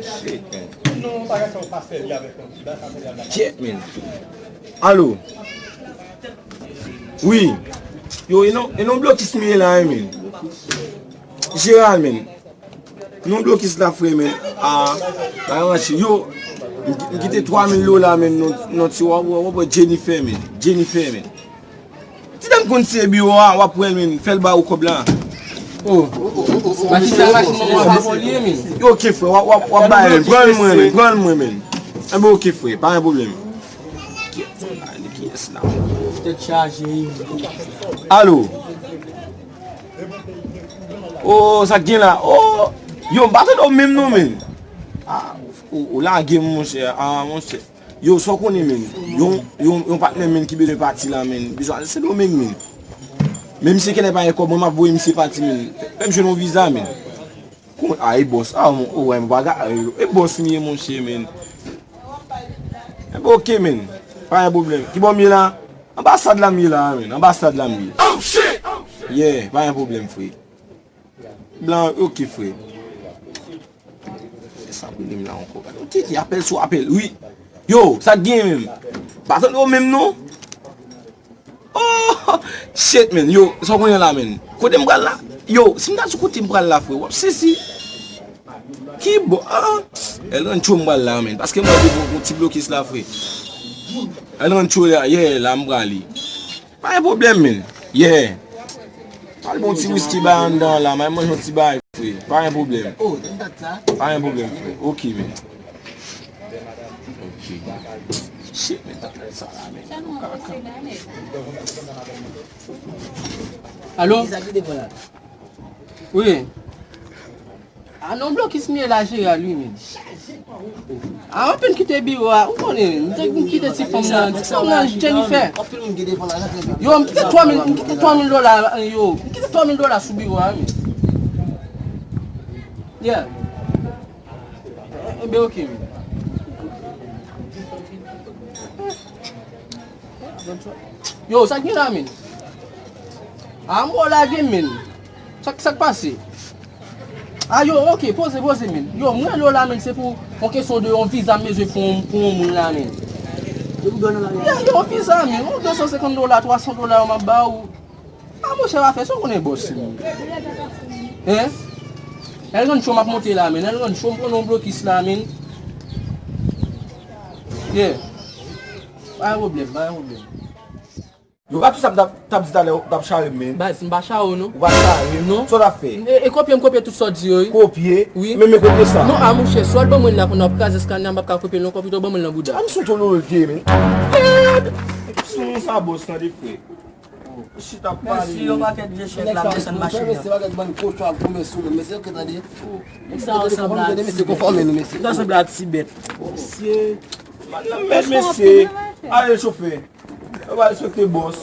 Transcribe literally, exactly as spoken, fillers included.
Shit, man. Non, bagay sa yo pa sèvi avèk yon ti bagay, sa sèvi avèk. Kyèt, man. Alo. Wi. Yo, e non, e non blokis m ye la, wi, man. Jeral, man. Non blokis la, frè, man. A, a ranche. Yo, m, m kite twa mil dola, man, non, non, ti wap, wap, wap, Jennifer, man. Jennifer, man. Ti dam konn se biwo a, w ap wè l, men, fè l ba ou kòb la. Oh. Machin nan, machin nan, w ap li ye, men. Yo, ok, frè, w ap, w ap, w ap ba l, pran l mwen, men, pran l mwen, men. Enben, ok, frè, pa gen pwoblèm. Tèt chaje. Alo? Oh, sa k gen la? Oh, yo, m pa tande w menm non, men. Ah, ou, ou lage m, monchè. Ah, monchè. Yo, sa w konnen, men. Yon, yon, yon patnè, men, ki bezwen pati la, men. Bezwen al Sendomeng, men. Men misye genlè pa gen kòb, mwen, m ap voye misye pati, men. Fè m jwenn yon viza, men. Kon, a, e bòs. A, mwen, o, wè, m pa ka, e, e bòs m ye, monchè, men. Enben, ok, men. Pa gen pwoblèm. Ki bò m ye la? Anbasad la m ye la, men. Anbasad la m ye. Yeah, pa gen pwoblèm, frè. Blan, ok, frè. Sa pou li m la ankò. Gade, ou tete apèl sou apèl. Wi. Yo, sa k gen menm? Pa tande w menm non. Oh, shit, man. Yo, sa w konnen la, man. Kote m pral la? Yo, si m ta di w kote m pral la, frè, w ap sezi. Ki bò? Ah, El Rancho m pral la, man. Paske m wè devan yon ti blokis la, frè. El Rancho la, yeah, la m prale. Pa gen pwoblèm, men. Yeah. Al bon ti wiski bay anndan an la, m al manje yon ti bagay, frè. Pa gen pwoblèm. Pa gen pwoblèm, frè. Ok, men. Ok. Shit, men, tande sa la, men. Alo? Wi. A non, blokis m ye la, Jeral, wi, men. A, anpil kite biwo a, ou konnen, m te, m kite ti fanm nan, ti fanm nan, Jennifer. Yo, m kite twa mil, m kite twa mil dola, yo, m kite twa mil dola sou biwo a, men. Yeah. Enben, ok, men. Yo, sa k gen la, men? A, m wè w lage, men. Sa k, sa k pase? A, yo, ok, poze, poze, men. Yo, m rele w la, men, se pou yon kesyon de yon viza m bezwen pou, pou yon moun la, men. Yo, yon viza, men. Yon de san senkant dola, twa san dola, yo m ap ba ou. A, monchè, pa fè sa, w konnen bòs, men. Hein? El Rancho m ap monte la, men. El Rancho m pran yon blokis la, men. Yeah. Pa gen pwoblèm, pa gen pwoblèm. Yo, pa tout sa m t ap, t ap di talè, w t ap chare m, men. Baz, m pa chare w, non. Ou pa chare m? Non. Sa w t ap fè? E, e kopye m kopye tout sa w di yo, wi. Kopye? Wi. Men, men kopye sa. Non, a monchè, si w al ban mwen l la kounye a, w ap kraze eskalye a, m p ap ka kopye l non, ankò pito ban mwen l nan bouda. A, m sou ton lolke, men. Sou sa bòs tande, frè. Chita ap pale. Mèsi, yon pakèt vye chèk la, m desann machin nan. Mesye, mesye, mesye, pa gen bann kochon ap goumen sou nou, mesye, ok, tande. Nèg sa yo sanble a ti bèt. Nèg sa yo sanble a ti bèt. Mesye. Bann nan mèd, mesye. Ale, chofè. Yo pa respekte bòs.